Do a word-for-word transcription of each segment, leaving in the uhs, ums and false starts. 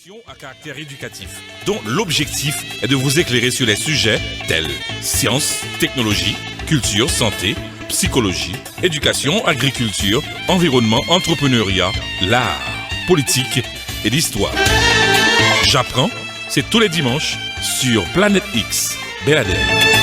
À caractère éducatif, dont l'objectif est de vous éclairer sur les sujets tels sciences, technologie, culture, santé, psychologie, éducation, agriculture, environnement, entrepreneuriat, l'art, politique et l'histoire. J'apprends, c'est tous les dimanches sur Planète X. Bel Adèle.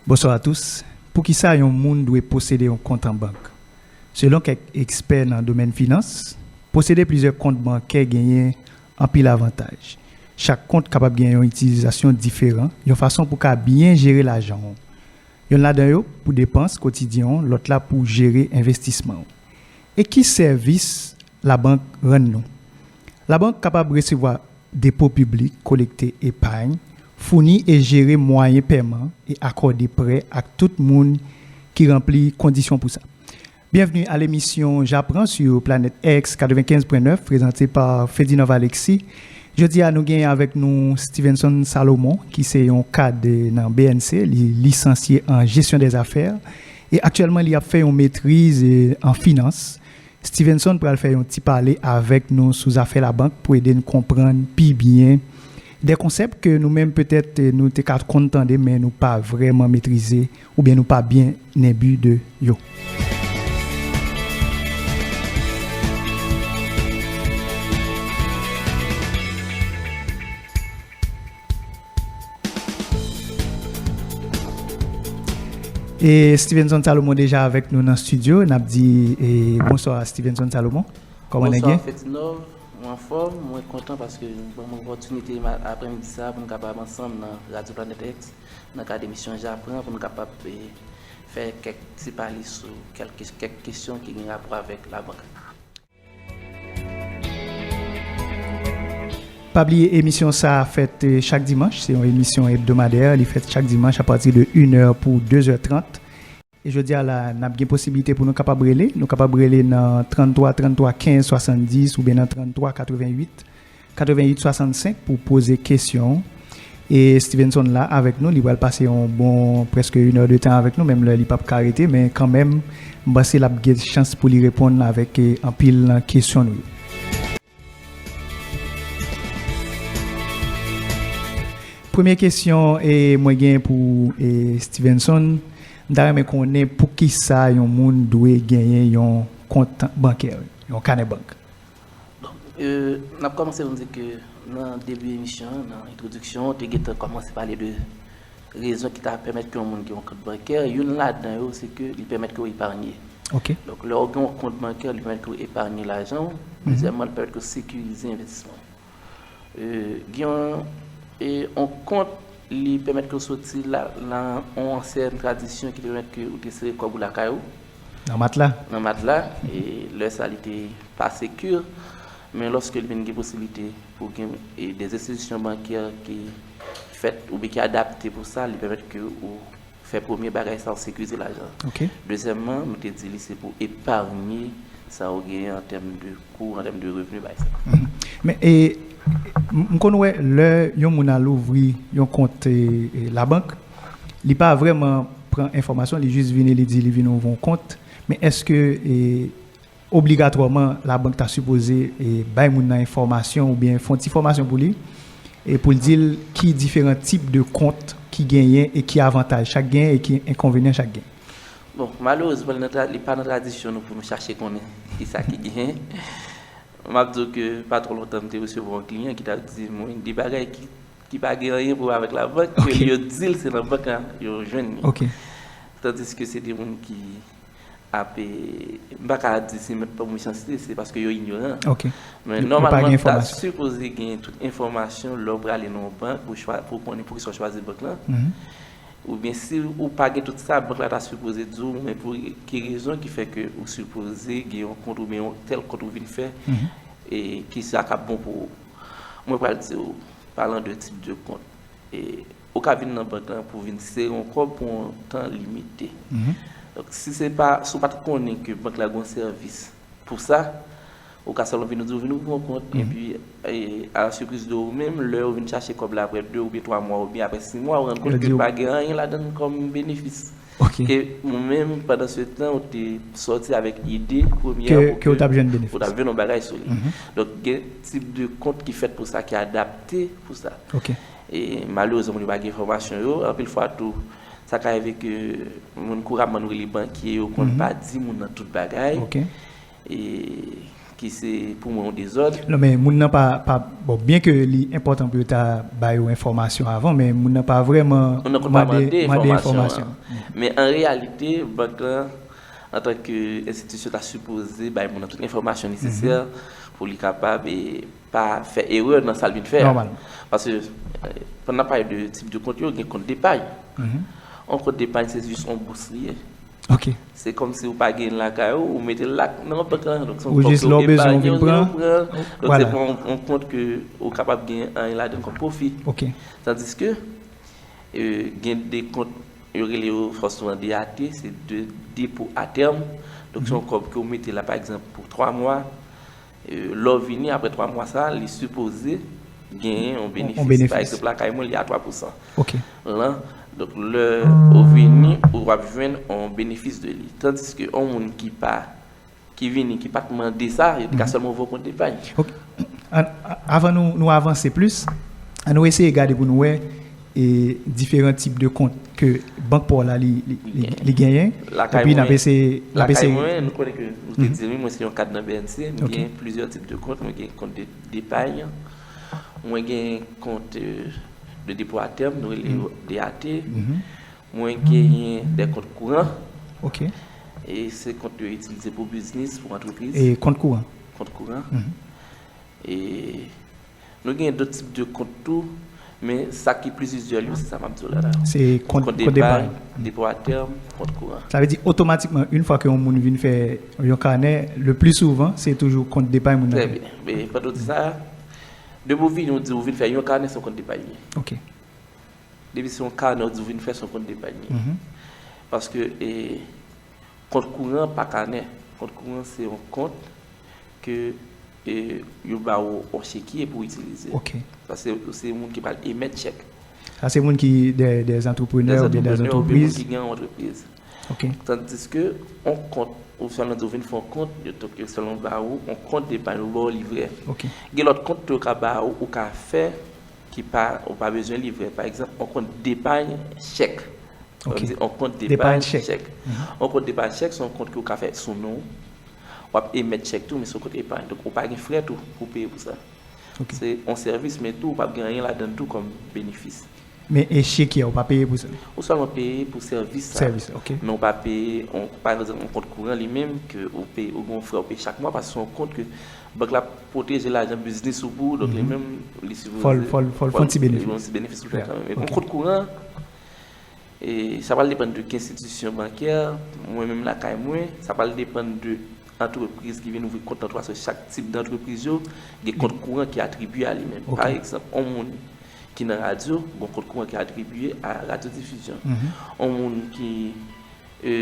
Bonsoir à tous. Poukisa yon moun dwe posede yon kont an bank? Selon kèk ekspè nan domèn finans, posede plizyè kont bankè genyen anpil avantaj. Chak kont kapab gen yon itilizasyon diferan, yon fason pou ka byen jere lajan w. Yonn ladan yo pou depans kotidyen w, lòt la pou jere envestisman w. E ki sèvis labank rann nou? Labank kapab resevwa depo piblik, kolekte epay, founi e jere mwayen pèman e akòde prè ak tout moun ki ranpli kondisyon pou sa. Bienvenue à l'émission J'apprends sur Planète X quatre-vingt-quinze point neuf, présentée par Ferdinand Alexis. Jodi a, nou genyen avèk nou Stevenson Salomon, ki se yon kad nan B N C, li lisansye an jesyon dè zafè, e aktyèlman, li ap fè yon metriz, eh, an finans. Stevenson pral fè yon ti pale avèk nou sou zafè labank pou ede n konprann pi byen de konsèp ke nou menm, petèt, eh, nou te ka konn tande, men nou pa vrèman metrize oubyen nou pa byen enbi de yo. E Stevenson Salomon deja avèk nou nan estidyo. N ap di, e, bonswa, Stevenson Salomon. Kòman nèg ye? Bonswa, Ferdinand. Mwen anfòm, mwen kontan paske nou ban mwen opòtinite ma-, aprèmidi sa a pou n kapab ansanm nan Radyo Planèt X, nan kad emisyon J'apprends, pou n kapab, e, fè kèk ti pale sou kèk, kèk kesyon ki gen rapò avèk labank. Pa bliye, emisyon sa a fèt, eh, chak dimanch. Se yon emisyon ebdomadè. Li fèt chak dimanch apati de inè pou dezè trant. E jodi a la, n ap gen posiblite pou nou kapab rele. Nou kapab rele nan tranntwa tranntwa kenz swasanndis oubyen nan tranntwa katrevennuit katrevennuit swasannsenk pou poze kesyon. E Stevenson la avèk nou, li pral pase yon bon prèske inè de tan avèk nou, menm lè li p ap ka rete, men kanmenm, m panse l ap gen chans pou li reponn avèk, eh, anpil nan kesyon nou yo. Premye kesyon, eh, mwen gen pou, eh, Stevenson, m ta renmen konnen poukisa yon moun dwe genyen yon kont bankè, yon kanè bank. Donk, e, n ap kòmanse pou n di ke nan debi emisyon an, nan entwodiksyon an, ou te gentan kòmanse pale de rezon ki ta pèmèt ke yon moun gen yon kont bankè. Youn ladan yo, se ke li pèmèt ke w epanye. Ok. Donk, lè w gen yon kont bankè, li pèmèt ke w epanye lajan w. Mhm. Dezyèmman, li pèmèt ke w sekirize envestisman w. E, gen yon, e, yon kont, li pèmèt ke w soti la, nan yon ansyen tradisyon ki te pèmèt ke ou te sere kòb ou lakay ou. Nan matla. Nan matla, e lè sa li te pa sekir, men lòske li vin gen posiblite pou gen, e, de enstitisyon bankè ki fèt oubyen ki adapte pou sa, li pèmèt ke ou fè premye bagay sa, ou sekirize lajan. Ok. Dezyèmman, nou te di li se pou eparnye sa ou genyen an tèm de kou, an tèm de revni, bay sa. Mhm. Men, e, m, m konn wè lè yon moun al ouvri yon kont, e, e, labank, li pa vrèman pran enfòmasyon, li jis vini, li di li vin ouvri yon kont. Men èske, e, obligatwaman, labank ta sipoze, e, bay moun nan enfòmasyon oubyen fè yon ti fòmasyon pou li, e pou l di l ki diferan tip de kont ki genyen e ki avantaj chak genyen e ki enkonvenyan chak genyen. Bon, malerezman, li nan tra-, li pa nan tradisyon nou pou nou chache konnen ki sa ki genyen. M ap di w ke pa twò lontan, m te resevwa yon kliyan ki t ap di mwen de bagay ki, ki pa gen anyen pou wè avèk labank, ke yo di l se nan bank la yo jwenn li. Ok. Tandiske se de moun ki ap, e, m pa ka di se mèt pa mechanste, se paske yo inyoran. Ok. Men nòmalman, ta sipoze gen tout enfòmasyon lè w prale nan yon bank pou, pou konnen poukisa w chwazi bank lan. Oubyen si ou pa gen tout sa, bank la ta sipoze di w, men pou ki rezon ki fè ke ou sipoze gen yon kont oubyen yon tèl kont ou vin fè, e ki sa k ap bon pou ou. Mwen pral di w, palan de tip de kont, e, ou ka vin nan bank lan pou vin sere yon kòb pou yon tan limite. Donk, si se pa, si w pa t konnen ke bank la gen yon sèvis pou sa, ou ka sèlman vin di w vin ouvri yon kont, epi, e, a la sipriz de ou menm, lè ou vin chache kòb la apre de oubyen twa mwa, oubyen apre sis mwa, ou rann kont ke pa gen anyen ladan l kòm benefis. Ke ou menm, pandan se tan, ou te sòti avèk ide, premyè, ke ou t ap jwenn benefis, ou t ap jwenn yon bagay sou li. Donk, gen tip de kont ki fèt pou sa, ki adapte pou sa. E malerezman, moun yo pa gen enfòmasyon yo. Anpil fwa tou, sa ka rive ke moun kouraman nou rele bankye yo konn pa di moun nan tout bagay. E ki se pou mwen yon dezòd. Non, men moun nan pa, pa, bon, byen ke li enpòtan pou yo ta ba yo enfòmasyon avan, men moun nan pa vrèman mande enfòmasyon. Men an reyalite, bank lan, antanke enstitisyon, ta sipoze bay moun nan tout enfòmasyon nesesè pou li kapab, e, pa fè erè nan sa l vin fè a. Paske, e, pandan n ap pale de tip de kont yo, gen kont depay. Yon kont depay, se jis yon bous li ye. Se kòmsi ou pa gen lakay ou, ou mete l la nan yon bank lan. Donk, se yon kòb ke w epanye, ou vin pran. Donk, se pa yon, yon kont ke ou kapab gen anyen ladan l kòm pwofi. Tandiske, e, gen de kont, yo rele yo fò souvan D A T, se de depo a tèm. Donk, se yon kòb ke w mete la, pa egzanp, pou twa mwa. E, lè w vini, apre twa mwa sa, li sipoze genyen yon benefis. Pa egzanp, lakay mwen, li a twa pousan lan. Donk, lè ou vini, ou ap jwenn yon benefis de li. Tandiske yon moun ki pa, ki vini, ki pa t mande sa, yo te ka sèlman ouvri yon kont depay. Avan nou, nou avanse plis, ann nou eseye gade pou nou wè, e, diferan tip de kont ke bank pa w la li, li, li, li genyen. Epi n ap eseye, n ap eseye. Lakay mwen, nou konnen ke nou te di, wi, mwen se yon kad nan B N C, m gen plizyè tip de kont, mwen gen kont de depay, mwen gen kont, e, de depo a tèm, nou rele yo D A T, mwen genyen de kont kouran. E se kont yo itilize pou biznis, pou antrepriz. E kont kouran. Kont kouran. E nou gen dòt tip de kont tou, men sa ki plis izyèl yo, se sa m ap di w la la. Se kont, kont depay, depo a tèm, kont kouran. Sa vle di otomatikman, yon fwa ke yon moun vin fè yon kanè, le pli souvan, se toujou kont depay moun nan. Trè byen. Men pandan w di sa, depi w vini, w di w vin fè yon kanè, se yon kont depay li ye. Depi se yon kanè w di w vin fè, se yon kont depay li ye. Paske, e, kont kouran pa kanè. Kont kouran se yon kont ke, e, yo ba w yon chekye pou w itilize. Sa se, se moun ki pral emèt chèk. Sa se moun ki de, de antreprenè oubyen de antrepriz. Moun ki gen yon antrepriz. Tandiske yon kont, ou sèlman di w vin fè yon kont, yo, donk, yo sèlman ba w yon kont depay, yo ba w livrè. Gen lòt kont tou yo ka ba w, ou ka fè, ki pa, ou pa bezwen livrè. Pa egzanp, yon kont depay chèk. Sa vle di yon kont depay chèk. Yon kont depay chèk, se yon kont ke w ka fè sou non w. W ap emèt chèk tou, men se yon kont epay. Donk, ou pa gen frè tou pou peye pou sa. Se yon sèvis, men tou, ou p ap gen anyen ladan l tou kòm benefis. Men e chekye a, ou pa peye pou sa? Ou sèlman peye pou sèvis sa. Sèvis, ok. Men ou pa peye, on, pa egzanp, yon kont kouran li menm, ke ou peye, ou gen yon frè ou peye chak mwa, paske se yon kont ke bank la pwoteje lajan biznis ou pou ou, donk li menm, li sipoze fò l, fò l, fò l fè yon ti benefis. Fò l fè yon ti benefis pou l fè kanmenm. Men yon kont kouran, e sa pral depann de ki enstitisyon bankè. Mwen menm lakay mwen, sa pral depann de antrepriz ki vin ouvri kont nan tou, paske chak tip dantrepriz yo gen kont kouran ki atribye a li menm. Pa egzanp, yon moun ki nan radyo, gen yon kont kouran ki atribye a radyo difizyon. Yon moun ki, e,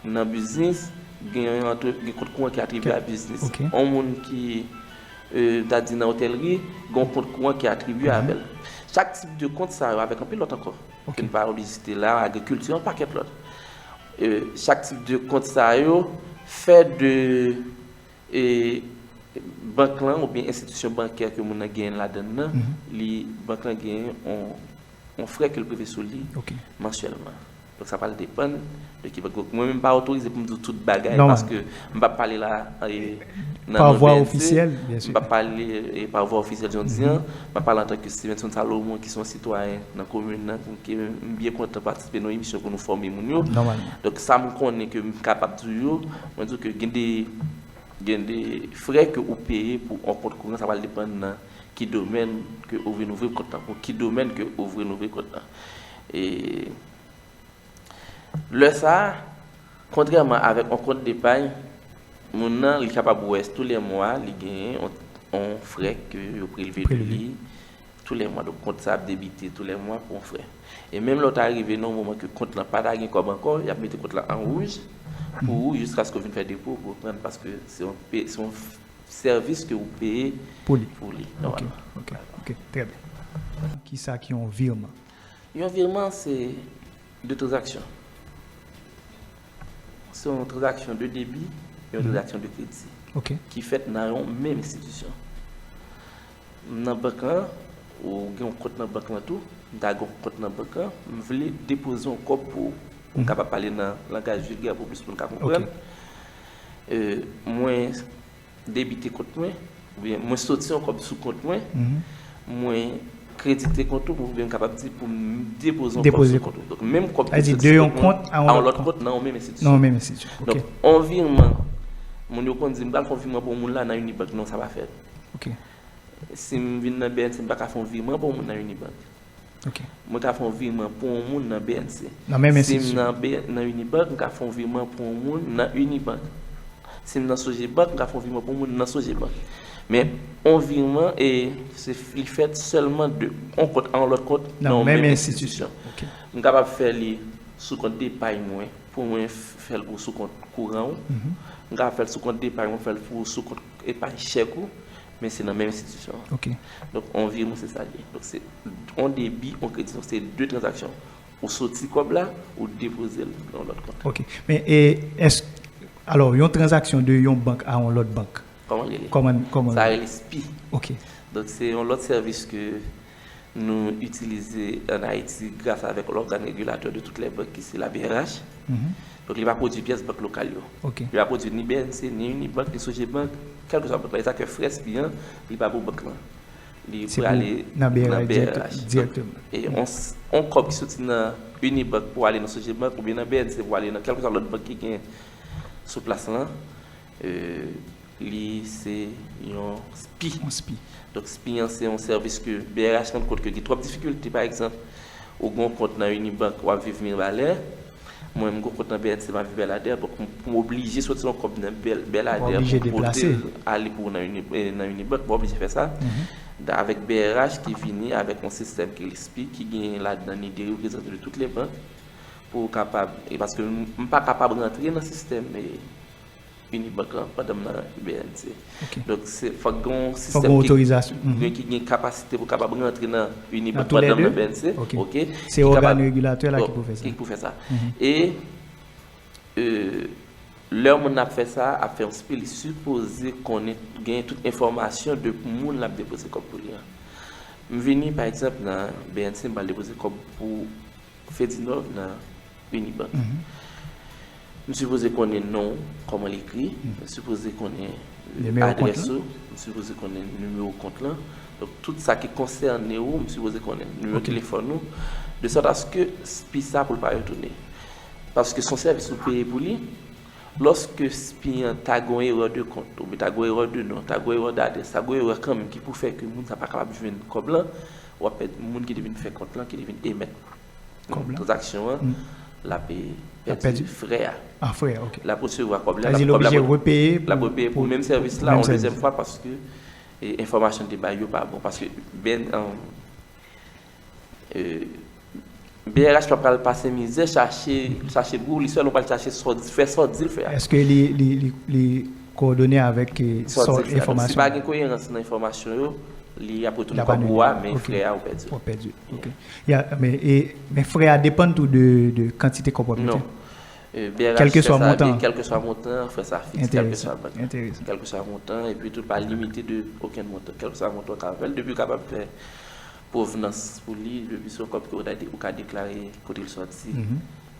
nan biznis, gen yon antre-, gen kont kouran ki atribye a biznis. Yon moun ki, e, ta di nan otèlri, gen yon kont kouran ki atribye avè l. Chak tip de kont sa yo, avèk anpil lòt ankò, ke n pa oblije site la, agrikilti, yon pakèt lòt. E, chak tip de kont sa yo fè de, e, bank lan oubyen enstitisyon bankè ke moun nan genyen ladan l nan, li, bank lan genyen yon, yon frè ke l preve sou li mansyèlman. Donk sa pral depann de ki bank. Mwen menm m pa otorize pou m di w tout bagay, paske m p ap pale la e, nan non B N C, m p ap pale e, pa vwa ofisyèl jan w di an, m ap pale antanke Stevenson Salomon ki se yon sitwayen nan komin nan, ke m byen kontan patisipe nan yon emisyon pou nou fòme moun yo. Donk sa m konnen ke m kapab di w yo, mwen di w ke gen de, gen de frè ke ou peye pou yon kont kouran, sa pral depann nan ki domèn ke ou vin ouvri kont lan, pou ki domèn ke ou vin ouvri kont lan. E lè sa a, kontrèman avèk yon kont depay, moun nan li kapab wè tou lè mwa li genyen yon, yon frè ke yo prelve li, tou lè mwa. Donk kont sa ap debite tou lè mwa pou yon frè. E menm lè w ta rive nan yon moman ke kont lan pa ta gen kòb ankò, y ap mete kont lan an wouj pou ou jiskaske w vin fè depo pou w pran, paske se yon pe-, se yon sèvis ke ou peye pou li. Pou li, nòmalman. Ok, ok, trè byen. Kisa ki yon virman? Yon virman se de tranzaksyon. Se yon tranzaksyon de debi, yon tranzaksyon de kredi ki fèt nan yon menm enstitisyon. M nan bank lan, ou gen yon kont nan bank lan tou, m ta gen yon kont nan bank lan, m vle depoze yon kòb pou ou. M kapab pale nan langaj vilgè pou plis moun ka konprann. Mwen debite kont mwen, oubyen mwen soti yon kòb sou kont mwen, mwen kredite kont ou, oubyen m kapab di pou m depoze yon kòb sou kont ou. Donk, menm kòb ki soti sou kont mwen a yon lòt kont nan yon menm enstitisyon. Nan yon menm enstitisyon. Ok. Donk, yon virman, moun yo konn di, "M pral fè yon virman pou yon moun la nan Unibank." Non, sa pa fèt. Ok. Si m vin nan B N C, m pa ka fè yon virman pou yon moun nan Unibank. Ok. Mwen ka fè yon virman pou yon moun nan B N C. Nan menm enstitisyon. Si m nan B-, nan Unibank, m ka fè yon virman pou yon moun nan Unibank. Si m nan Sogebank, m ka fè yon virman pou yon moun nan Sogebank. Men, yon virman, e se, li fèt sèlman de yon kont a yon lòt kont nan yon menm enstitisyon. Ok. M kapab fè li sou kont depay mwen, pou mwen f-, fè l pou sou kont kouran ou. M kapab fè l sou kont depay mwen, fè l pou sou kont epay chèk ou, men se nan menm enstitisyon an. Ok. Donk, yon virman, se sa l ye. Donk, se yon debi, yon kredi. Donk, se de tranzaksyon. Ou soti kòb la, ou depoze l nan yon lòt kont. Ok. Men, e, èske, alò, yon tranzaksyon de yon bank a yon lòt bank, kòman l rele? Kòman, kòman? Sa rele spi. Ok. Donk, se yon lòt sèvis ke nou itilize ann Ayiti gras avèk lògàn regilatè de tout lè bank ki se la B R H. Donk, li pa pwodui pyès bank lokal yo. Ok. Li pa pwodui ni B N C, ni Unibank, ni Sogebank, kèlkeswa bank la. E sa ke frè spi an, li pa pou bank lan. Li prale nan B R H dirèkteman. Donk, e yon s-, yon kòb ki soti nan Unibank pou ale nan Sogebank, oubyen nan B N C pou ale nan kèlkeswa lòt bank ki gen sou plas lan, e, li se yon spi. Yon spi. Donk, spi an se yon sèvis ke B R H rann kont ke gen twòp difikilte. Pa egzanp, ou gen yon kont nan Unibank, w ap viv Mibalè. Mwen, m gen yon kont nan B N C, m ap viv Bèladè. Donk, m, m oblije soti yon kòb nan Bèl-, Bèladè pou m pote l ale pou nan Uni-, eh, nan Unibank. M oblije fè sa. Da-, avèk B R H ki vini avèk yon sistèm ki rele spi, ki gen ladan ni de reprezantan de tout lè bank pou kapab, e paske m, m pa kapab rantre nan sistèm, e, Unibank lan pandan m nan B N C. Ok. Donk, se, fòk gen yon sistèm ki, ki gen kapasite pou kapab rantre nan Unibank pandan m nan B N C. Ok. Se ògàn regilatè la ki pou fè sa. Ki pou fè sa. E, e, lè yon moun ap fè sa, ap fè yon spi, li sipoze konnen, gen tout enfòmasyon de moun l ap depoze kòb pou li an. M vini, pa egzanp, nan B N C, m pral depoze kòb pou Fedinov nan Unibank. M sipoze konnen non w, kòman l ekri, m sipoze konnen adrès ou, m sipoze konnen nimewo kont lan. Donk, tout sa ki konsène ou, m sipoze konnen nimewo telefòn ou, de sòt aske spi sa pou l pa retounen. Paske se yon sèvis ou peye pou li, lòske spi an ta gen yon erè de kont, oubyen ta gen yon erè de non, ta gen yon erè dadrès, ta gen yon erè kanmenm ki pou fè ke moun sa pa kapab jwenn kòb lan, w ap pèdi moun ki te vin fè kont lan, ki te vin emèt tranzaksyon an, l ap pèdi frè a. Ah, frè a, ok. L ap resevwa kòb la, l ap, kòb la, l ap repeye pou menm sèvis la yon dezyèm fwa paske, e, enfòmasyon l te bay yo pa bon. Paske, ben, e, B R H pa pral pase mizè chache, chache pou li, sèlman pral chache sa w di, fè sa w di l fè a. Èske li, li, li, li kowòdone avèk, e, sa w di l fè a. Donk, si pa gen koyerans nan enfòmasyon yo, li ap retounen kòb ou a, men frè a ou pèdi. Ou pèdi. Ok. Ya, men, e, men frè a depann tou de, de kantite kòb w ap mete. Non. E, B R H fè sa, kèlkeswa montan, frè sa fiks, kèlkeswa bank. Enteresan. Kèlkeswa montan, epi tou pa limite de okenn montan. Kèlkeswa montan w ka fè l, depi w kapab fè pwovnans pou li, depi se yon kòb ke w ta de-, ou ka deklare kote l sòti.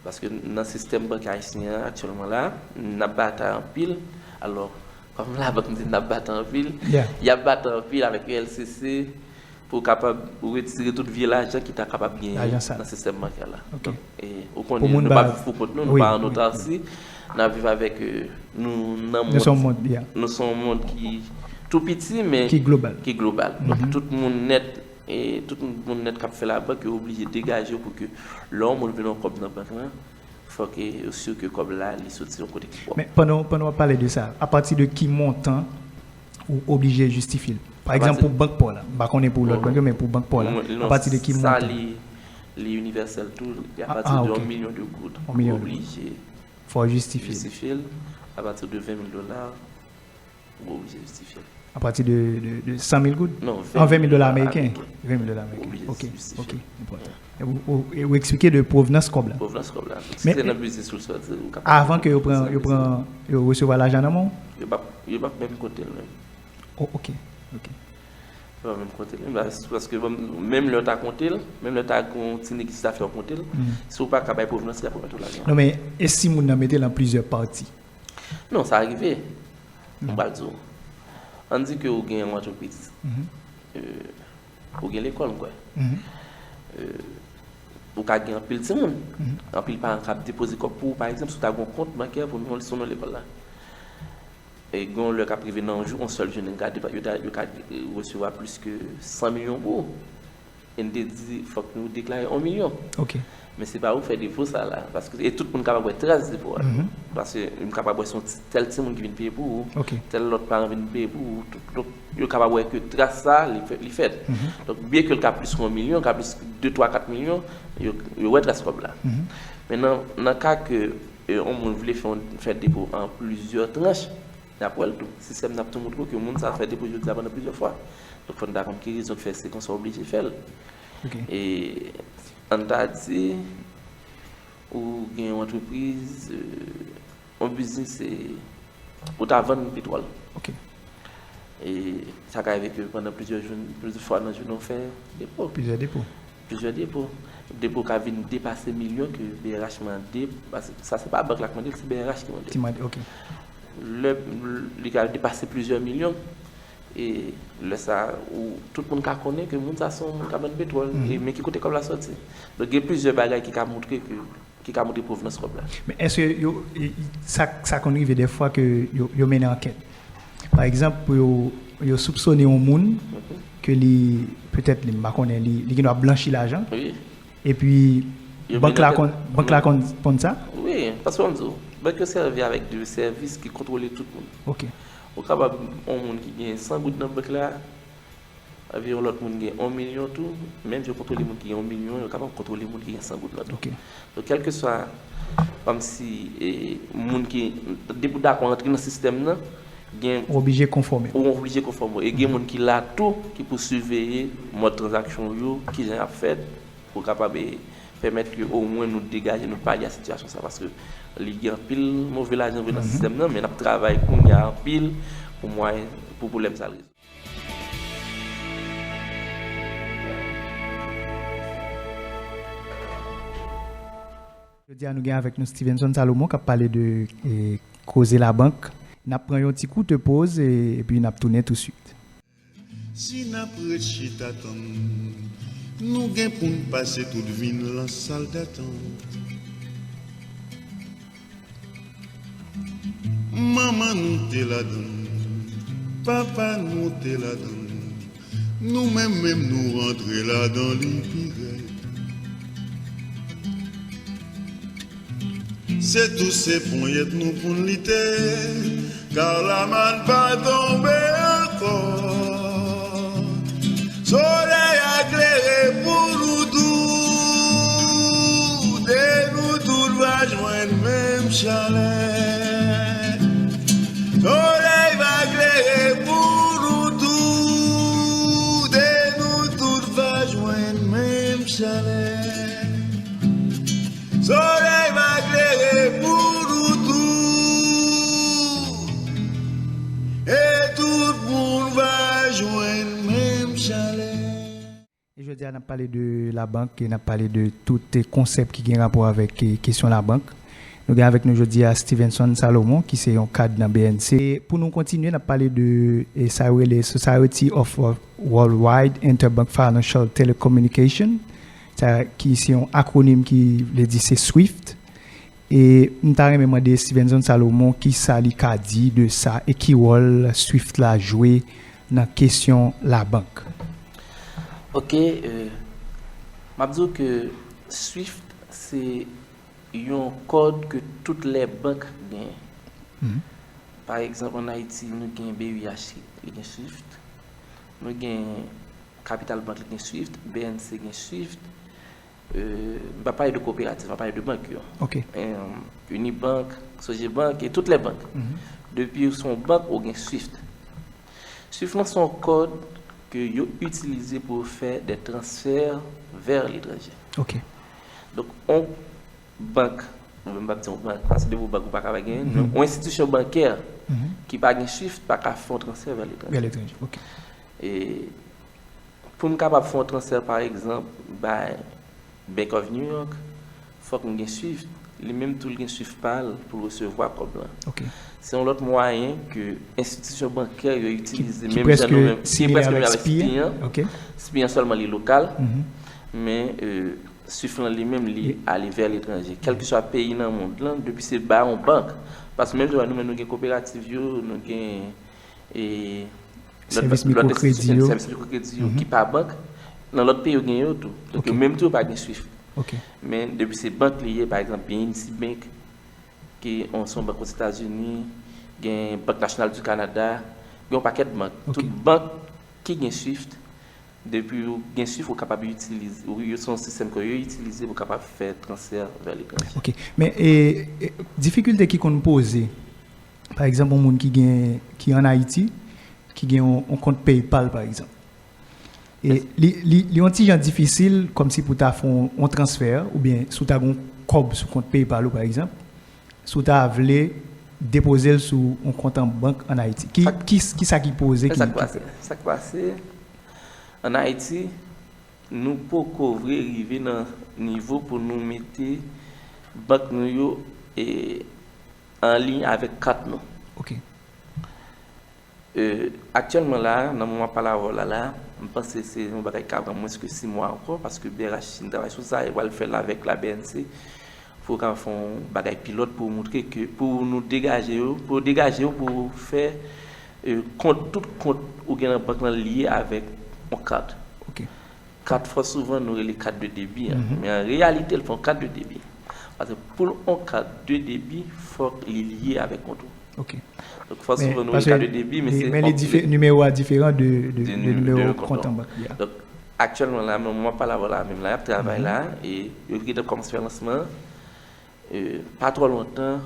Paske nan sistèm bankè ayisyen an aktyèlman la, n ap batay anpil. Alò, kòm labank di n ap batay anpil, yeah, y ap batay anpil avèk E L C C pou kapab retire tout vye lajan ki ta kapab genyen nan sistèm bankè la. Ok. Donk, e, ou konnen, nou pa viv pou kont nou, nou pa an otarsi, n ap viv avèk, e, nou nan mond, nou se yon mond ki tou piti, men ki global. Ki global. Donk, tout moun nèt, e tout moun nèt k ap fè labank, yo oblije degaje yo pou ke lè yon moun vin yon kòb nan bank lan, fòk, e, yo si ke kòb la, li soti yon kote ki pwòp. Men pandan, pandan w ap pale de sa, apati de ki montan ou oblije jistifye l? Pa egzanp, pou bank pa w la, m pa konnen pou lòt bank yo, men pou bank pa w la, apati de ki montan? Sa li, li inivèsèl tou, li apati de yon milyon de goud. Yon milyon de goud. Ou oblije jistifye l. Apati de ven mil dola, ou oblije jistifye l. Apati de, de, de san mil goud? Non, ven mil dola ameriken. Ven mil dola ameriken. Ok, ok, enpòtan. E ou, ou, e ou eksplike de pwovenans kòb la. Pwovenans kòb la. Si se nan biznis ou sòti, ou kapab. Avan ke yo pran, yo pran, yo resevwa lajan nan men w? Yo p ap, yo p ap menm konte l menm. Oh, ok, ok. Yo p ap menm konte l menm, paske, bon, menm lè yo ta konte l, menm lè yo ta gen yon ti negosye afè yo konte l, si ou pa ka bay pwovenans, y ap remèt ou lajan. Non, men e si moun nan mete l an plizyè pati? Non, sa rive. M pral di w. Ann di ke ou gen yon antrepriz. E, ou gen lekòl, m kwè. E, ou ka gen anpil timoun. Anpil paran k ap depoze kòb pou ou, pa egzanp, si w ta gen yon kont bankè pou non, sou non lekòl la. E gen yon lè k ap rive nan yon jou, yon sèl jounen, gade, yo ta, yo ka resevwa plis ke san milyon pou ou. E n te di, fòk nou deklare yon milyon. Ok. Men se pa ou k fè depo sa la. Paske, e tout moun kapab wè tras depo a. Paske m kapab wè se yon ti, tèl timoun ki vin peye pou ou. Ok. Tèl lòt paran vin peye pou ou. Tout, donk, yo kapab wè ke tras sa, li fè, li fèt. Donk, byen ke l ka plis ke yon milyon, ka plis ke de, twa, kat milyon, yo, yo wè tras kòb la. Men nan, nan ka ke, e, yon moun vle fè, fè depo an plizyè tranch, n ap wè l tou. Sistèm nan ap tou montre w ke moun sa fè depo jodi a pandan plizyè fwa. Donk, fò n ta konn ki rezon k fè se konsa w oblije fè l. Ok. E ann ta di, ou gen yon antrepriz, e, yon biznis, e, ou ta vann petwòl. Ok. E sa ka rive ke pandan plizyè jou, plizyè fwa nan jounen, w fè depo. Plizyè depo. Plizyè depo. Depo ka vin depase milyon ke B R H mande, paske sa se pa bank la k mande l, se B R H ki mande l. Ki mande, ok. Lè li ka depase plizyè milyon, e lè sa, ou, tout moun ka konnen ke moun sa se yon moun k ap vann petwòl, e men ki kote kòb la sòti. Donk, gen plizyè bagay ki ka montre ke, ki ka montre pwovenans kòb la. Men èske yo, e, sa, sa konn rive dèfwa ke yo, yo mennen ankèt? Pa egzanp, pou yo, yo soupsone yon moun ke li, petèt, li, m pa konnen, li, li gendwa blanchi lajan. Wi. Epi, bank la konn, bank la konn, konn sa? Wi, paske m di w, bank yo sèvi avèk de sèvis ki kontwole tout moun. Ok. Ou kapab yon moun ki gen san goud nan bank la, epi yon lòt moun gen yon milyon tou, menm jan yo kontwole moun ki gen yon milyon, yo kapab kontwole moun ki gen san goud la tou. Ok. Donk, kèlkeswa, kòmsi, e, moun ki, depi w dakò antre nan sistèm nan, gen, ou oblije konfòme. Ou oblije konfòme. E gen moun ki la tou, ki pou siveye mòd tranzaksyon w yo, kijan y ap fèt, pou kapab, e, pèmèt ke omwen nou degaje, nou palye a sitiyasyon sa, paske li gen anpil move lajan vre nan sistèm nan, men n ap travay kounye a anpil pou mwayen, pou pwoblèm sa rezoud. Jodi a, nou gen avèk nou Stevenson Salomon k ap pale de, e, koze labank. N ap pran yon ti kout poz, e, epi n ap tounen touswit. Si n ap ret chita tann, nou gen pou n pase tout vi n lan sal datant. Manman nou te ladan l, papa nou te ladan l, nou menm menm nou rantre ladan li pi rèd. Se tou se ponyèt nou pou n lite, kar lamann pa tonbe ankò. Solèy a klere pou nou tout, e nou tout va jwenn menm chalè. Solèy va klere pou nou tout, e nou tout va jwenn menm chalè. Solèy va klere pou nou tout, e tout moun va jwenn menm chalè. E Jodi a, n ap pale de labank e n ap pale de tout konsèp ki gen rapò avèk kesyon labank. Nou gen avèk nou jodi a Stevenson Salomon, ki se yon kad nan B N C. Pou nou kontinye, n ap pale de e, sa yo rele Society of Worldwide Interbank Financial Telecommunication, sa ki se yon akwonim ki vle di se swift. E m ta renmen mande Stevenson Salomon ki sa li ka di de sa e ki wòl swift la jwe nan kesyon labank. Ok, euh, m ap di w ke swift se yon kòd ke tout lè bank genyen. Mm -hmm. Pa egzanp, ann Ayiti, nou gen B U H, li gen swift. Nou gen Capital Bank, li gen swift. B N C gen swift. Euh, m pa pale de koperativ, m ap pale de bank yo. Ok. Um, Unibank, Sogebank e tout lè bank. Mm -hmm. Depi ou se yon bank, ou gen swift. Swift lan se yon kòd ke yo itilize pou fè de transfè vè letranje. Ok. Donk, yon bank, mwen m p ap di yon bank, paske depi yon bank ou pa ka pa genyen, mm -hmm. Yon enstitisyon bankè mm -hmm. ki pa gen swift pa ka fè yon transfè vè letranje. Vè letranje, ok. E pou m kapab fè yon transfè, pa egzanp, bay Bank of New York, fòk m gen swift. Li menm tou l gen swift pa l pou l resevwa kòb lan. Ok. Se yon lòt mwayen ke enstitisyon bankè yo itilize, menm jan nou menm, ki prèske menm avèk SPI an. Ok. SPI an sèlman li lokal, mm -hmm. men euh, swift lan li menm li ale vè letranje. Kèlkeswa peyi nan mond lan, depi se ba yon bank. Paske menm jan nou menm nou gen koperativ yo, nou gen e, sèvis mikwokredi yo, sèvis mikwokredi yo ki pa bank, nan lòt peyi yo gen yo tou. Donk yo menm tou yo pa gen swift. Ok. Men depi se bank li ye, pa egzanp, B N C Bank, ki se yon bank Ozetazini, gen Bank Nasyonal di Kanada, gen yon pakèt bank. Tout bank ki gen swift, depi ou gen swift, ou kapab itilize, ou, yo se yon sistèm ke yo itilize pou kapab fè transfè vè letranje. Ok. Men e, e, difikilte ki konn poze, pa egzanp, yon moun ki gen, ki ann Ayiti, ki gen yon, yon kont PayPal, pa egzanp. E li, li, li yon ti jan difisil, kòmsi pou ta fè yon, yon transfè, oubyen si w ta gen yon kòb sou kont PayPal ou, pa egzanp, si w ta vle depoze l sou yon kont an bank ann Ayiti. Ki, ki, ki sa ki poze ki, sa k pase? Sa k pase, ann Ayiti, nou poko vre rive nan nivo pou nou mete bank nou yo e, an liy avèk kat nou. Ok. Euh, aktyèlman la, nan moman m ap pale avè w la, la, m panse se yon bagay ki ka pran mwens ke sis mwa ankò, paske B R H fin travay sou sa, e pral fè l avèk la B N C, pou yo kapab fè yon bagay pilòt pou moutre ke, pou nou degaje yo, pou yo degaje yo, pou fè euh, kont, tout kont ou gen nan bank lan lye avèk yon kat. Ok. Kat, fò souvan nou rele kat de debi an. Men an reyalite, l pa yon kat de debi. Paske pou l yon kat de debi, fòk li lye avèk kont ou. Ok. Donk, fò souvan nou rele kat de debi, men se. Men li diferan, nimewo a diferan de, de, de nimewo kont an bank. Donk, aktyèlman la, nan moman m ap pale avè w la, menm la, y ap travay la, e yo gentan kòmanse fè lansman an. E, pa twò lontan,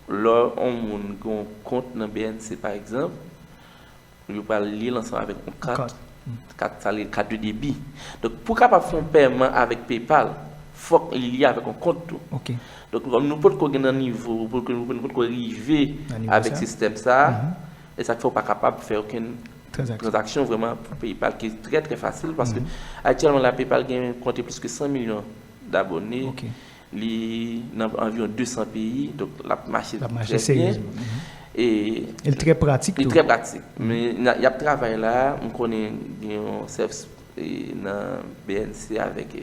lè yon moun gen yon kont nan B N C, pa egzanp, yo pral lye l ansanm avèk yon kat. Kat sa rele kat de debi. Donk, pou w kapab fè yon pèman avèk PayPal, fòk li lye avèk yon kont tou. Ok. Donk, kòm nou potko gen nan nivo, nou potko, nou potko rive avèk sistèm sa a, e sa k fè w pa kapab fè okenn tranzaksyon vrèman pou PayPal ki trè, trè fasil, paske aktyèlman la, PayPal gen konte plis ke san milyon dabone. Li nan anviwon de san peyi, donk l ap mache trè byen. E li trè pratik tou. Li trè pratik. Men y ap travay la, m konnen gen yon sèvis nan B N C avèk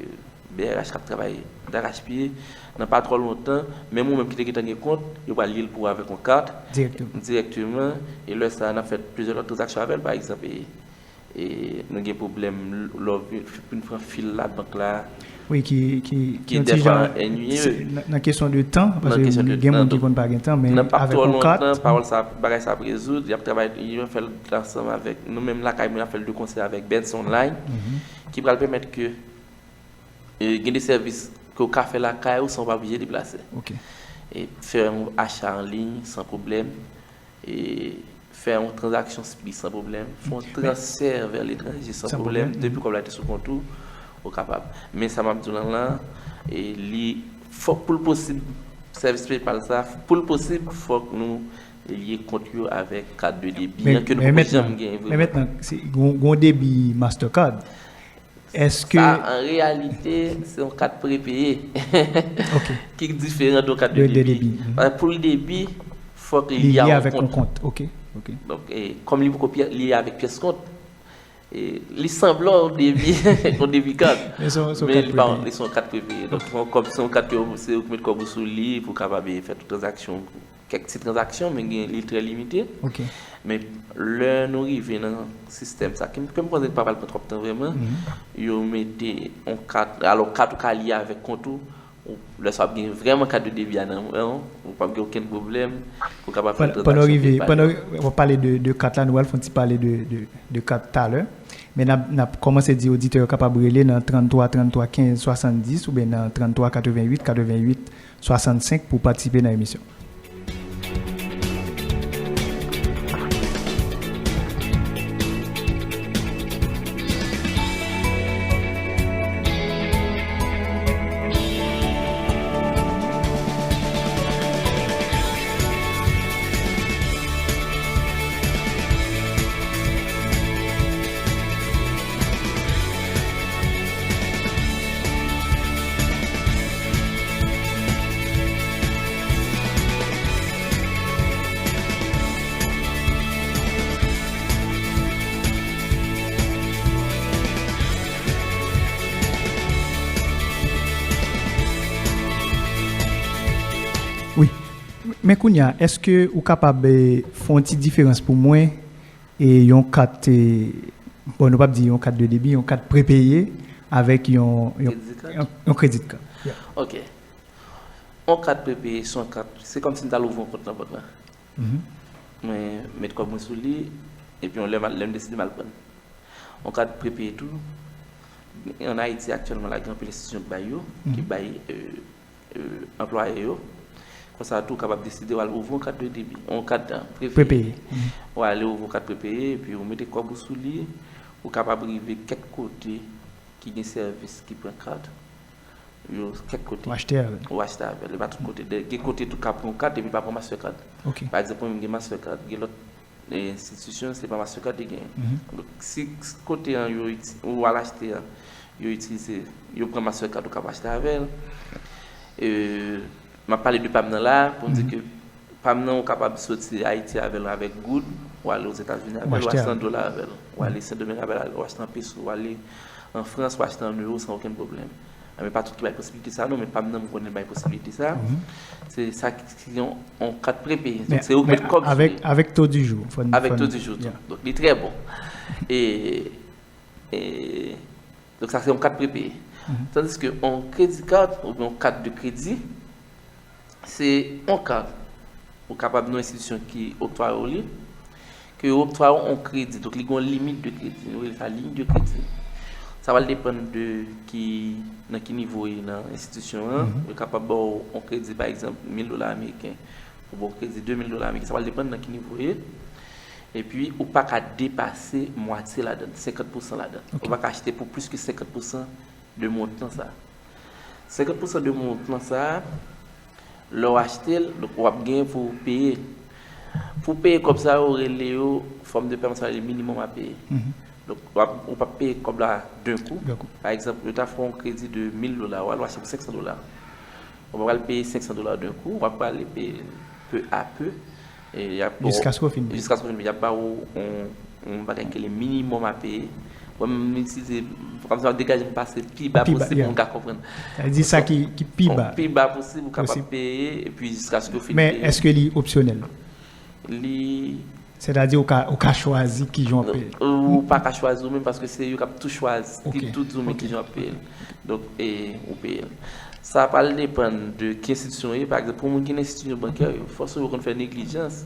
B R H k ap travay darachpye nan pa twò lontan. Menm ou menm ki te gentan gen kont, yo pral lye l pou ou avèk yon kat direkteman. E lè sa a, n ap fè plizyè lòt tranzaksyon avè l, pa egzanp, e, e nou gen pwoblèm lè w vin pran fil labank la. Wi, ki, ki, ki yon ti jan nan kesyon de tan, paske gen moun ki konn pa gen tan, men avèk yon kat. Pawòl sa, bagay sa ap rezoud, y ap travay, y ap fè l ansanm avèk nou menm lakay nou, y ap fè l de konsè avèk Benz Online, ki pral pèmèt ke, e, gen de sèvis ke w ka fè lakay ou san w pa oblije deplase. Ok. E fè yon acha an liy san pwoblèm. E fè yon tranzaksyon SPI san pwoblèm, fè yon transfè vè letranje san pwoblèm, depi kòb la te sou kont ou, ou kapab. Men sa m ap di w lan lan, e li fòk pou l posib, sèvis PayPal sa, pou l posib, fòk nou lye kont yo avèk kat de debi an ke nou poko janm genyen vrèman. Men mentnan, gen yon debi Mastercard. Èske... Sa, an reyalite, se yon kat prepeye ki diferan de yon kat de debi. Paske pou l debi, fòk li lye avèk yon kont. Donk, kòm li poko lye avèk pyès kont, li sanble yon debi, yon debi kat. Men li pa, li se yon kat prepeye. Donk, se yon kat ke se ou ki met kòb ou sou li pou w kapab fè tout tranzaksyon, kèk ti tranzaksyon, men gen, li trè limite. Men lè nou rive nan sistèm sa, ke m, ke m panse pa pral pran twòp tan vrèman, yo mete yon kat, alò kat ou ka lye avèk kont ou, lè sa w ap gen vrèman kat de debi a nan men w, ou p ap gen okenn pwoblèm pou w kapab fè tranzaksyon PayPal. Pandan w ap pale de, de kat la, nou pral fè yon ti pale de, de, de kat talè. Men n ap, n ap kòmanse di oditè yo kapab rele nan trannntwa, trannntwa, kenz, swasanndis oubyen nan trannntwa, katrevenn-uit, katrevenn-uit, swasannsenk pou patisipe nan emisyon. Wi. Men kounye a, èske ou kapab, eh, fè yon ti diferans pou mwen, eh, yon kat, eh, bon, nou p ap di yon kat de debi, yon kat prepeye avèk yon, yon, yon, yon credit card? Ok. Yon kat prepeye se yon kat, se kòmsi m t al ouvri yon kont nan bank la. Mwen met kòb mwen sou li, epi yon lè, lè m deside m al pran yon kat prepeye tou. Ann Ayiti aktyèlman la, gen anpil enstitisyon ki bay yo, ki bay, euh, euh, anplwaye yo. Konsa tou, ou kapab deside w al ouvri yon kat de debi, yon kat, euh, prepeye. Ou ale ouvri yon kat prepeye, epi ou mete kòb ou sou li, ou kapab rive kèk kote ki gen sèvis ki pran kat. Yo kèk kote. Ou achte avè l. Ou achte avè l. E pa tout kote. Gen kote tou ka pran yon kat epi pa pran Mastercard. Pa egzanp, mwen menm gen Mastercard. Gen lòt, eh, enstitisyon, se pa Mastercard li genyen. Donk, si kote an yo iti-, ou al achte an, yo itilize, yo pran Mastercard, ou ka pa achte avè l. Eh, m ap pale de pa m nan la, pou m di ke pa m nan, ou kapab soti Ayiti avè l avèk goud, ou ale Ozetazini avè l, ou achte an dola avè l, ou ale Sendomeng avè l, ou achte an peso, ou ale an Frans, ou achte an euro san okenn pwoblèm. Men pa tout ki bay posibilite sa non, men pa m nan, m konnen l bay posibilite sa. Se sa ki, ki yon, yon kat prepeye. Donk, se ou ki met kòb sou li. Avèk taux du jour. Avèk taux du jour tou. Donk, li trè bon. E, e, donk, sa se yon kat prepeye. Tandis ke yon kredi kat oubyen yon kat de kredi, se yon kat ou kapab nan yon enstitisyon ki oktwaye w li, ke yo oktwaye w yon kredi. Donk, li gen yon limit de kredi. Nou rele sa ligne de crédit. Sa pral depann de ki, nan ki nivo w ye nan enstitisyon an. Yo kapab ba w yon kredi, pa egzanp, mil dola ameriken. Ou ba w kredi de mil dola ameriken. Sa pral depann nan ki nivo w ye. Epi, ou pa ka depase mwatye ladan l, senkant pousan ladan l. Ou pa ka achte pou plis ke senkant pousan de montan sa. Senkant pousan de montan sa, lè w achte l, donk, w ap gen pou w peye. Pou w peye kòb sa yo, rele yo, forme de paiement sa, rele minimum à payer. Donk, w ap, ou p ap peye kòb la d'un coup. Pa egzanp, yo ta fè yon kredi de mil dola, w al achte pou senk san dola. Ou pa pral peye senk san dola d'un coup, w ap prale peye peu à peu. E y ap ba w, jiskaske w fin peye. Jiskaske w fin peye. Y ap ba w yon, yon bagay ki rele minimum à payer. Mwen menm, m itilize, kòmsi m ap degaje m pase pi ba posib pou m ka konprann. Sa vle di sa ki, ki pi ba. Pi ba posib, ou kapab peye, epi jiskaske w fin peye. Men èske li opsyonèl? Li Sètadi ou ka, ou ka chwazi kijan w ap peye l. Ou pa ka chwazi ou menm paske se yo k ap tou chwazi, ki tou di w menm kijan w ap peye l. Donk, e, ou peye l. Sa pral depann de ki enstitisyon w ye. Pa egzanp, pou moun ki nan enstitisyon bankè, yo fòse yo konn fè neglijans.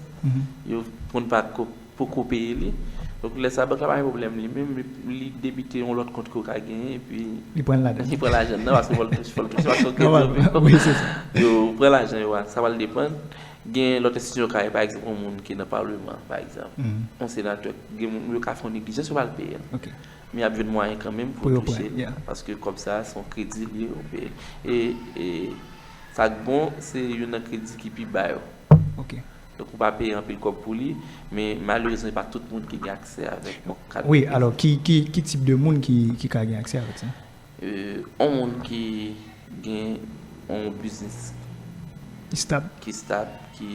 Yo konn pa ko-, poko peye li. Donk, lè sa, bank la pa gen pwoblèm li menm, li, li debite yon lòt kont ke w ka genyen, epi li pran lajan nan, paske fò l touche, fò l touche, paske w kredi yo. Yo pran lajan yo a, sa pral depann. Gen lòt enstitisyon yo ka ye, pa egzanp, yon moun ki nan palman, pa egzanp, yon senatè, gen moun, yo ka fè yon neglijans, yo pa al peye l. Men y ap jwenn mwayen kanmenm pou yo touche l, paske kòb sa, se yon kredi li ye, yo peye l. E, e sa k bon, se youn nan kredi ki pi ba yo. Donk, ou pa peye anpil kòb pou li, men malerezman, e pa tout moun ki gen aksè avèk yon kat de kredi. Wi, alò, ki, ki, ki tip de moun ki, ki ka gen aksè avèk sa? Euh, yon moun ki gen yon biznis ki stab, ki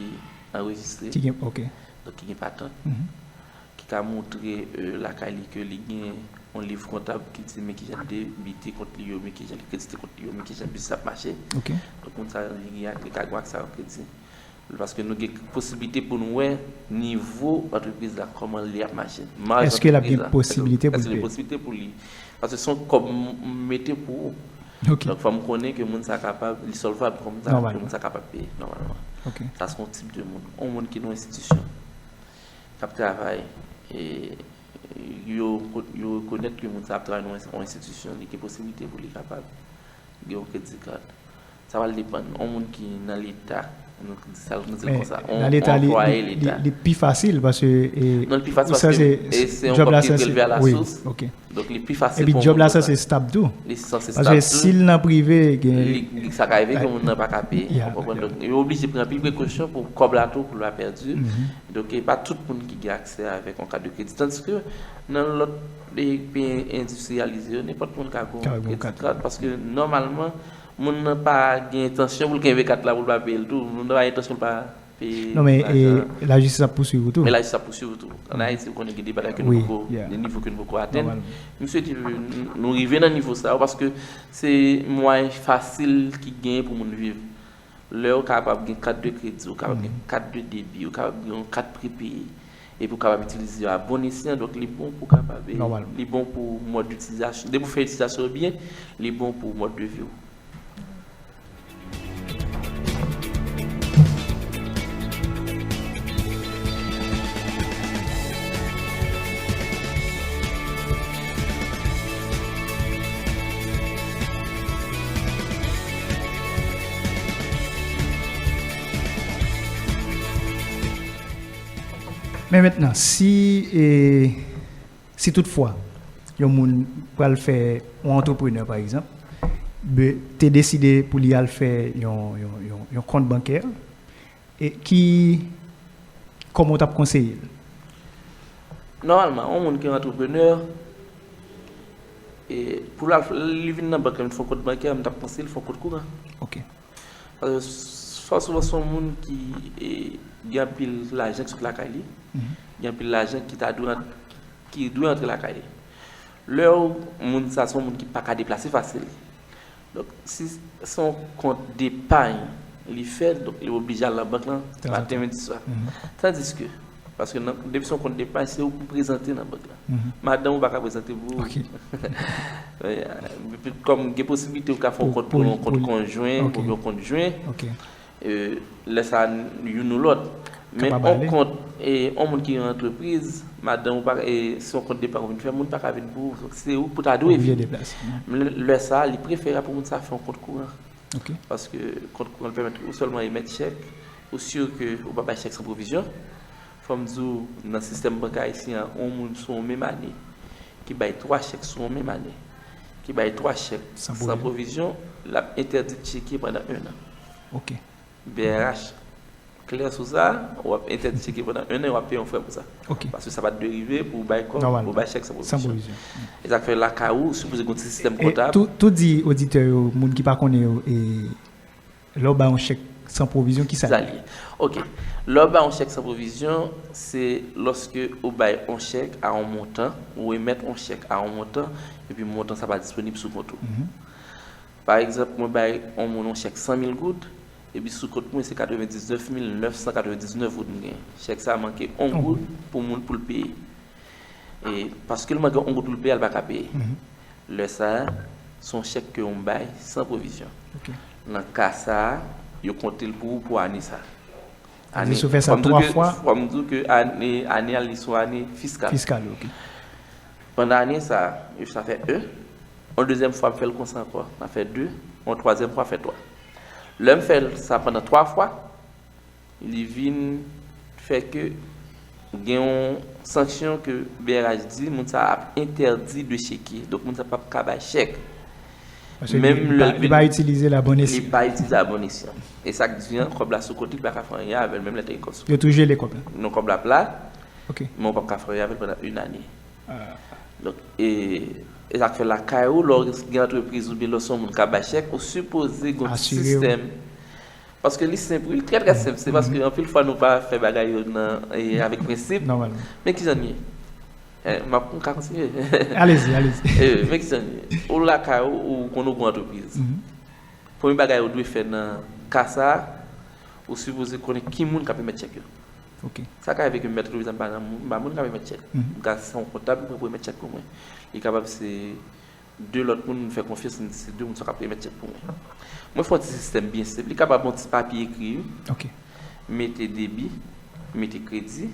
anrejistre, ki gen, ok, donk ki gen patant, ki ka montre, euh, lakay li ke li gen yon liv kontab ki di men kijan debite kont li yo, men kijan li kredite kont li yo, men kijan biznis ap mache. Ok. Donk, moun sa, li gen, li ka gen aksè a yon kredi. Paske nou gen posiblite pou nou wè nivo antrepriz la, kòman li ap mache. Maj antrepriz la. Èske l ap gen posiblite pou l peye? Èske l gen posiblite pou li? Paske se yon kòb m, m mete pou ou. Ok. Donk, fò m konnen ke moun sa kapab, li solvab, fò m konnen ke moun sa kapab peye nòmalman. Ok. Sa se yon tip de moun. Yon moun ki nan yon enstitisyon, k ap travay, e yo, yo rekonèt ke moun sa ap travay nan yon enstitisyon, li gen posiblite pou li kapab gen yon kredi kad. Sa va depann. Yon moun ki nan Leta, nou di sa, nou di l konsa, yon anplwaye Leta. Li pi fasil paske, e, non, li pi fasil paske se yon kòb ki prelve a la sous. Ok. Donk, li pi fasil pou yon moun konsa. Epi djòb la sanse stab tou. Li sanse stab tou. Paske si l nan prive, gen, li, li, sa ka rive ke moun nan pa ka peye, ou konprann? Donk, yo oblije pran anpil prekosyon pou kòb la tou, pou l pa pèdi. Donk, e pa tout moun ki gen aksè avèk yon kat de kredi. Tandiske nan lòt, e, peyi endistriyalize yo, nenpòt moun ka gen yon kredi kad, paske nòmalman, moun nan pa gen entansyon pou l kenbe kat la pou l pa peye l tou. Moun nan pa gen entansyon pou l pa peye lajan. Non, men, e, lajistis ap pouswiv ou tou. Men lajistis ap pouswiv ou tou. Ann Ayiti, ou konnen gen de bagay ke nou poko, de nivo ke nou poko atenn. M swete nou rive nan nivo sa yo, paske se mwayen fasil ki genyen pou moun viv. Lè ou kapab gen kat de kredi, ou kapab gen kat de debi, ou kapab gen yon kat prepeye, epi ou kapab itilize yo a bon esyan, donk li bon pou kapab, li bon pou mòd itilizasyon. Depi ou fè itilizasyon yo byen, li bon pou mòd de vi w. Men mentnan, si, e, si toutfwa yon moun pral fè, yon antreprenè, pa egzanp, be-, te deside pou li al fè yon, yon, yon, yon kont bankè, e ki, kòman w t ap konseye l? Nòmalman, yon moun ki antreprenè, e, pou l al, li vin nan bank la, vin fè yon kont bankè, m t ap konseye l fè yon kont kouran. Ok. Paske fò souvan se yon moun ki, e, gen anpil lajan ki sot lakay li, gen anpil lajan ki ta dwe ant-, ki dwe antre lakay li. Lè w, moun sa se yon moun ki pa ka deplase fasil. Donk, si se yon kont depay li fè, donk li oblije al nan bank lan maten, midi, swa. Tandiske, paske nan, depi se yon kont depay, se ou pou prezante nan bank lan. Madanm ou pa ka prezante pou ou. Kòm gen posiblite ou ka fè yon kont pou yon kont konjwen, oubyen yon kont jwen. E, lè sa, youn ou lòt. Men yon kont, e, yon moun ki gen antrepriz, madanm ou pa, e, se yon kont depay ou vin fè, moun pa ka vin pou ou. Se ou pou ta dwe vin. Men lè sa, li preferab pou moun sa fè yon kont kouran. Paske kont kouran pèmèt ou sèlman emèt chèk, ou si ke ou pa bay chèk san pwovizyon. Fò m di w, nan sistèm bank ayisyen an, yon moun sou yon menm ane, ki bay twa chèk sou yon menm ane, ki bay twa chèk san pwovizyon, l ap entèdi tcheke pandan en an. Ok. B R H klè sou sa, w ap entèdi tcheke pandan en an, w ap peye yon frè pou sa. Ok. Paske sa pa t dwe rive pou w bay kòb, pou w bay chèk san pwovizyon. San pwovizyon. E sa k fè lakay ou, sipoze gen yon ti sistèm kontab. Tou, tou di oditè yo, moun ki pa konnen yo, e, lè w bay yon chèk san pwovizyon, ki sa l ye? Sa l ye. Ok. Lè w bay yon chèk san pwovizyon, se lòske ou bay yon chèk a yon montan, ou emèt yon chèk a yon montan, epi montan sa pa disponib sou kont ou. Pa egzanp, mwen bay yon moun yon chèk san mil goud, epi sou kont mwen se katrevendiznèf mil nèf san katrevendiznèf goud m genyen. Chèk sa manke yon goud pou moun pou l peye. E paske l manke yon goud pou l peye a, l pa ka peye. Lè sa a, se yon chèk ke w bay san pwovizyon. Ok. Nan ka sa a, yo konte l pou ou pou ane sa a. Sa vle di si w fè sa twa fwa? Fò m di w ke ane, ane a, li se yon ane fiskal. Fiskal, ok. Pandan ane sa a, sa fè en. Yon dezyèm fwa, m fè l konsa ankò, sa fè de. Yon twazyèm fwa, fè twa. Lè m fè l sa pandan twa fwa, li vin fè ke gen yon sanksyon ke B R H di, moun sa ap entèdi de cheke. Donk, moun sa p ap ka bay chèk. Paske li pa itilize l a bon esyan. Li pa itilize l a bon esyan. E sa k di an, kòb la sou kont li, li pa ka fè anyen avè l, menm lè te gen kòb sou kont li. Yo tou jele kòb la. Non, kòb la ap la, Ok. men ou p ap ka fè anyen avè l pandan yon ane. Donk, e, e sa k fè lakay ou, lè w gen antrepriz oubyen lè w se yon moun k ap bay chèk, ou sipoze gen yon ti Asire w. sistèm. Paske li senp, wi, li trè, trè senp. Se paske anpil fwa nou pa fè bagay yo nan, e, avèk prensip. Nòmalman. Men ki jan l ye? Eh, m ap, m ka kontinye. Alezi, alezi. Eh, men ki jan l ye? Ou lakay ou, ou konn ou gen yon antrepriz. Premye bagay ou dwe fè nan ka sa a, ou sipoze konnen ki moun k ap emèt chèk yo. Ok. Sa ka rive ke mèt antrepriz la m pa nan moun, m pa moun k ap emèt chèk. M ka se yon kontab ki pran pou emèt chèk pou mwen. Li kapab se de lòt moun m fè konfyans, m di se de moun sa k ap emèt chèk pou mwen. Mwen fè yon ti sistèm byen senp. Li kapab yon ti papye ekri, wi. Ok. Mete debi, mete kredi,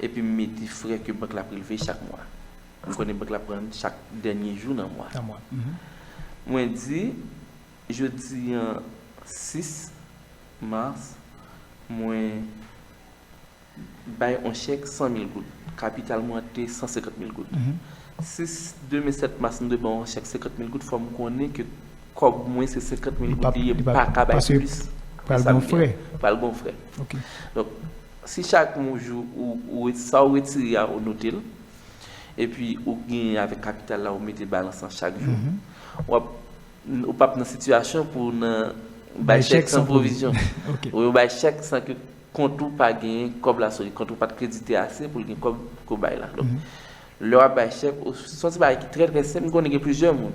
epi m mete frè ke bank la prelve chak mwa. M konnen bank la pran chak dènye jou nan mwa. Nan mwa. Mhm. Mwen di, jodi an sis mas, mwen bay yon chèk san mil goud. Kapital mwen an te san senkant mil goud. Mhm. Si s- demen sèt mas m dwe bay yon chèk senkant mil goud, fò m konnen ke kòb mwen se senkant mil Li goud pa- li ye, li m pa- pa ka bay paske plis. pral Se sa gen m frè. gen. Pral gen frè. Ok. Donk, si chak jou ou, ou, sa ou retire a ou note l, epi ou genyen avèk kapital la ou mete balans lan chak jou, Mhm. w ap, ou p ap nan sitiyasyon pou w nan Bay bay chèk chèk san san pwovizyon. Ok. Ou yo bay chèk san ke kont ou pa genyen kòb la sou li, kont ou pa t kredite ase pou l gen kòb ke w bay la. Donk, Mhm. lè w ap bay chèk, ou se yon ti bagay ki trè, trè senp, m konnen gen plizyè moun.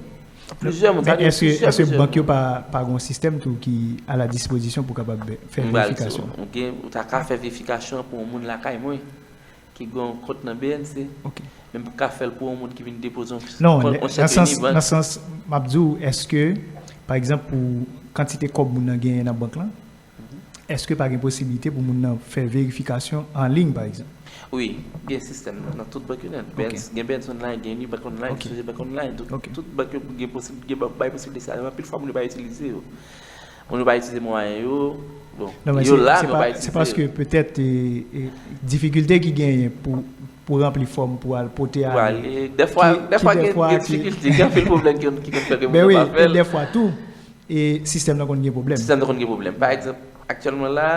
Plizyè moun, sa Men gen èske plizyè, èske plizyè bank yo moun. pa pa gen yon sistèm tou ki a la dispozisyon pou kapab fè M pral di verifikasyon? w, ou gen, ou ta ka fè verifikasyon pou yon moun lakay mwen ki gen yon kont nan B N C. Ok. Men m ka fè l pou yon moun ki vin depoze yon Non, kont, nan yon chèk sans, Unibank. Nan sans, m ap di w, èske, pa egzanp, pou kantite kòb moun nan genyen nan bank lan, èske pa gen posiblite pou moun nan fè verifikasyon an liy, pa egzanp? Wi, gen sistèm nan, nan tout bank yo nan. Ok. B N C, gen B N C Online, gen Unibank Online, Ok. Société Bank Online, tout, Ok. tout bank yo gen posib-, gen ba- bay posiblite sa. Anpil fwa, moun yo pa itilize yo. Moun yo pa itilize mwayen yo. Bon, Non, men yo se la, se men yo pa- pa se itilize paske yo. Petèt e, e, difikilte ki genyen pou pou ranpli fòm pou al pote Pou ale. ale. Dèfwa, Ki- dèfwa ki gen dèfwa gen ki- difikilte, gen anpil pwoblèm ki, ki konn fè ke Ben moun wi, yo pa fè e l. Dèfwa tou, e sistèm nan konn gen pwoblèm. Sistèm nan konn gen pwoblèm. Pa egzanp, aktyèlman la,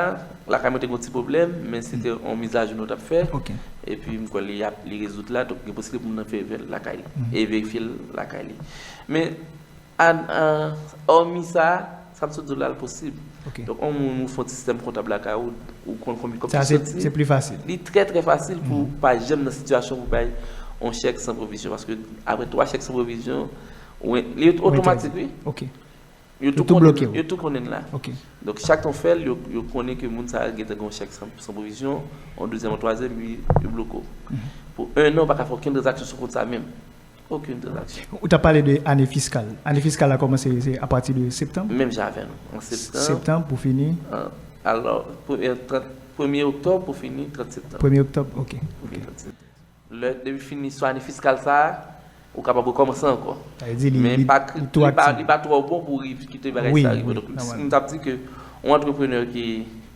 lakay mwen te gen yon ti pwoblèm, men se te yon mizajou nou t ap fè. Ok. Epi m kwè li ap, li rezoud la, donk gen posiblite pou moun nan fè vè l lakay li. Mhm. E verifye l lakay li. Men, an, an, òmi sa, sa m sot di w la, l posib. Ok. Donk, yon moun ou fè yon sistèm kontab lakay ou, ou konn konbyen kòb Sa ki se soti. Se pli fasil. Li trè, trè fasil pou Mhm. pa janm nan sitiyasyon pou bay yon chèk san pwovizyon. Paske apre twa chèk san pwovizyon, ou, li otomatik, wi. Ok. Yo Yo tou tou konnen, bloke w. Yo tou konnen l la. Ok. Donk, chak tan w fè l, yo, yo konnen ke moun sa a gentan gen yon chèk san, san pwovizyon, yon dezyèm, yon twazyèm, epi yo bloke w. Mhm. Pou en an, ou pa ka fè okenn tranzaksyon sou kont sa menm. Okenn tranzaksyon. Ou ta pale de ane fiskal. Ane fiskal la kòmanse se apati de septanm? Menm jan avè nou. An septanm. Septanm pou fini? An, alò, premye, trant, premye oktòb pou fini trant septanm. Premye oktòb, ok. Pou fini trant septanm. Lè, depi fini sou ane fiskal sa a, ou kapab rekòmanse ankò. Sa vle di li, Men li, pa, li tou li pa, aktif. Li pa twò bon pou rive kite bagay Wi, sa rive. Wi, Donk, nòmal. m t ap di ke yon antreprenè ki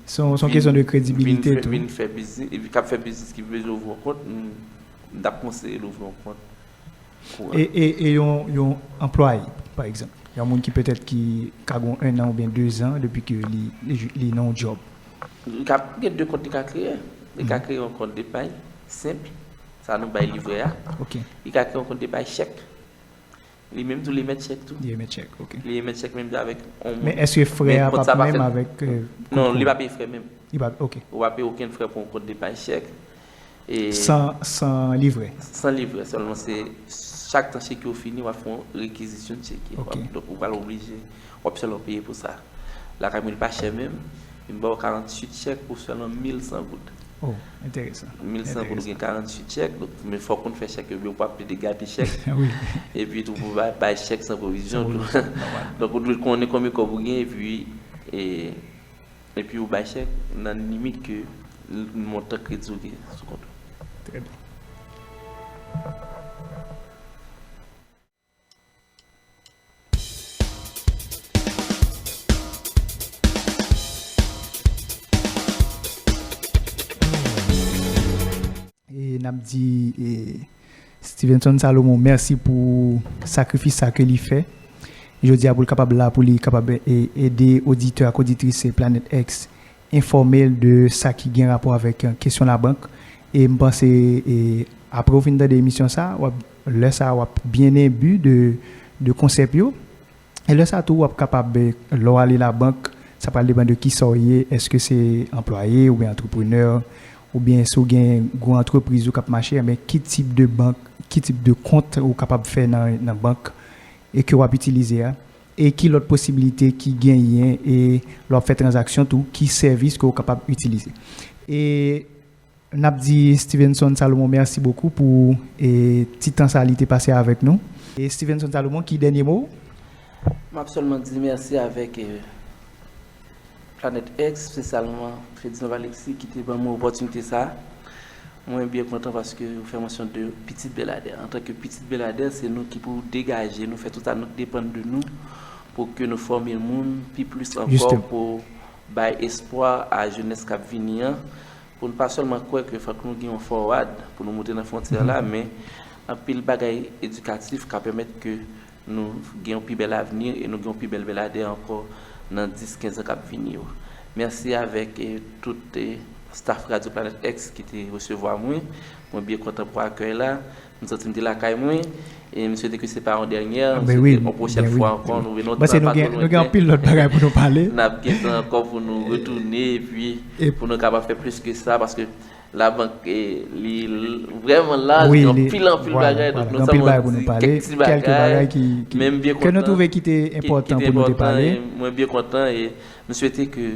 Se yon se yon vin- kesyon de kredibilite vin fè- tou. Vin fè biznis, epi k ap fè biznis ki bezwen ouvri yon kont, m, m t ap konseye l ouvri yon kont. Pou E, e, e yon, yon anplwaye, pa egzanp. Yon moun ki petèt ki ka gen un an oubyen de zan depi ke li, li, li nan yon djòb. Li ka gen de kont li ka kreye. Li ka kreye yon kont depay senp, sa nou bay livrè a. Ok. Li ka kreye yon kont depay chèk. Li menm tou li emèt chèk tou. Li emèt chèk, ok. Li emèt chèk menm jan avèk yon moun. Men èske frè a Men kont p sa ap pa menm fè- avèk, euh, Non, kont li kourant? Pa peye frè menm. Li pa, ok. Ou pa peye okenn frè pou yon kont depay chèk. E San, san livrè? San livrè. Sèlman se chak tan chèk yo fini, w ap fè yon rekizisyon chèk yo. Ok. W ap, donk, ou pral oblije, w ap sèlman peye pou sa. Lakay mwen, li pa chè menm. M ba w karanntuit chèk pou sèlman mil san goud. Oh, enteresan. Mil san goud, ou Enteresan. Gen karanntuit chèk. Donk, men fòk ou fè chèk yo byen, ou p ap plede gate chèk. Wi. Epi tou, pou bay, bay chèk san pwovizyon. San Tou. Pwovizyon, nòmal. Donk, ou dwe konnen konbyen kòb ou gen, epi, e, epi ou bay chèk nan limit ke l- montan kredi ou gen sou kont ou. Trè byen. E n ap di, e, Stevenson Salomon mèsi pou sakrifis sa ke li fè. jodi a pou l kapab la, pou li kapab e, ede oditè ak oditris Planet X enfòme l de sa ki gen rapò avèk e, kesyon labank. E m panse e, apre w fin tande emisyon sa, w ap, lè sa w ap byen enbi de, de konsèp yo. E lè sa tou, w ap kapab, e, lè w ale labank, sa pral depann de kisa w ye, èske se anplwaye oubyen antreprenè, oubyen si w gen gwo antrepriz ou k ap mache, enben ki tip de bank, ki tip de kont ou kapab fè nan, nan bank e ke w ap itilize a, e ki lòt posiblite ki genyen, e lè w ap fè tranzaksyon tou, ki sèvis ke w kapab itilize. E n ap di Stevenson Salomon mèsi bokou pou e, ti tan sa li te pase avèk nou. E Stevenson Salomon, ki dènye mo? M ap sèlman di mèsi avèk e, Planet X, espesyalman Ferdinand Alexis ki te ban mwen opòtinite sa. Mwen byen kontan paske ou fè mansyon de Pitit Beladè. Antanke Pitit Beladè, se nou ki pou degaje nou, fè tout sa nou k depann de nou pou ke nou fòme moun pi plis ankò pou bay espwa a jenès k ap vini an, pou n pa sèlman kwè ke fòk nou gen yon fòwad pou nou moute nan fwontyè la, men anpil bagay edikatif ka pèmèt ke nou gen yon pi bèl avni e nou gen yon pi bèl Beladè ankò nan dis, kenz an k ap vini yo. Mèsi avèk e, tout e, staff Radio Planet X ki te resevwa mwen. Mwen byen kontan pou akèy la. M santi m te lakay mwen. E m swete ke se pa yon dènyè, m swete yon pwochèn fwa ankò nou vin yon tan pa twò lontan. Nou gen anpil lòt bagay pou nou pale. N ap gentan ankò pou nou retounen epi pou nou kapab fè plis ke sa paske labank e, li vrèman laj, gen anpil anpil bagay, donk nou sèlman di kèk ti bagay, men m byen kontan, ki te enpòtan pou nou te pale. Mwen byen kontan e m swete ke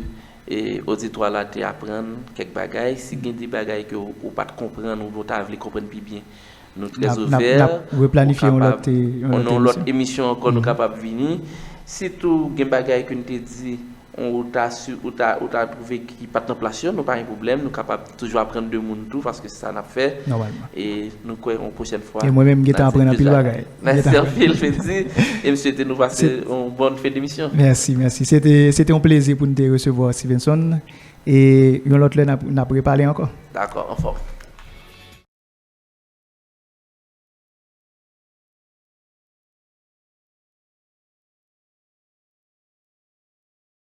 e, oditwa la te aprann kèk bagay. Si gen de bagay ke ou, ou pa t konprann oubyen ou ta vle konprann pi byen, nou trè ouvè. N ap replanifye yon lòt, e, yon lòt emisyon ankò, nou kapab vini. Si tou gen bagay ke n te di, ou ta, ou ta, ou ta twouve ki pa t nan plas yo, nou pa gen pwoblèm, nou kapab toujou aprann de moun tou, paske se sa n ap fè. Nòmalman. E nou kwè yon pwochèn fwa. E mwen menm, m gentan aprann anpil bagay. Mèsi anpil, Freddy. E m swete nou pase yon bòn fen demisyon. Mèsi, mèsi. Se te, se te yon plezi pou n te resevwa w, Stevenson. E yon lòt lè, n ap, n ap repale ankò. Dakò, anfòm.